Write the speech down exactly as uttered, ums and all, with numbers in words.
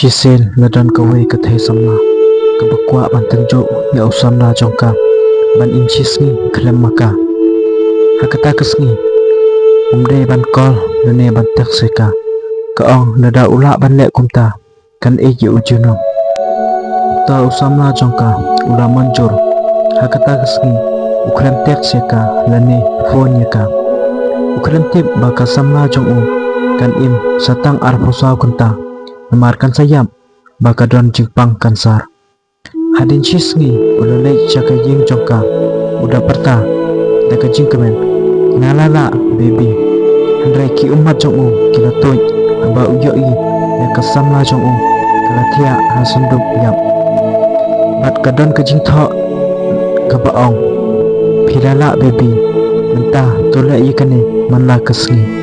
Shisien la don kawei ka thei samla kaba kwah ban tynjuh ïa u samla jong ka ban im shisngi khlem ma ka. Ha kata ka sngi um dei ban call lane ban text ïa ka. Ka ong lada u lah ban leh kumta kan ïeit ïa u junom. Uta u samla jong ka u la mynjur. Ha kata ka sngi u khlem text ïa ka lane phone ïa ka. U khlem tip ba ka samla jong u kan im sa tang arphew saw kynta, namar kan sa ïap ba ka don jingpang kansar. Hadien shisngi u la leit sha ka ïing jong ka, u da pyrta da ka jingkmen, nga la lah baby. Hynrei ki ummat jong u ki la tuid haba u ïohi ïa ka samla jong u ka la thiah ha syndup ïap. Bad ka don ka jingthoh kaba ong, phi la lah baby, mynta to leh ïa kane man la ka sngi.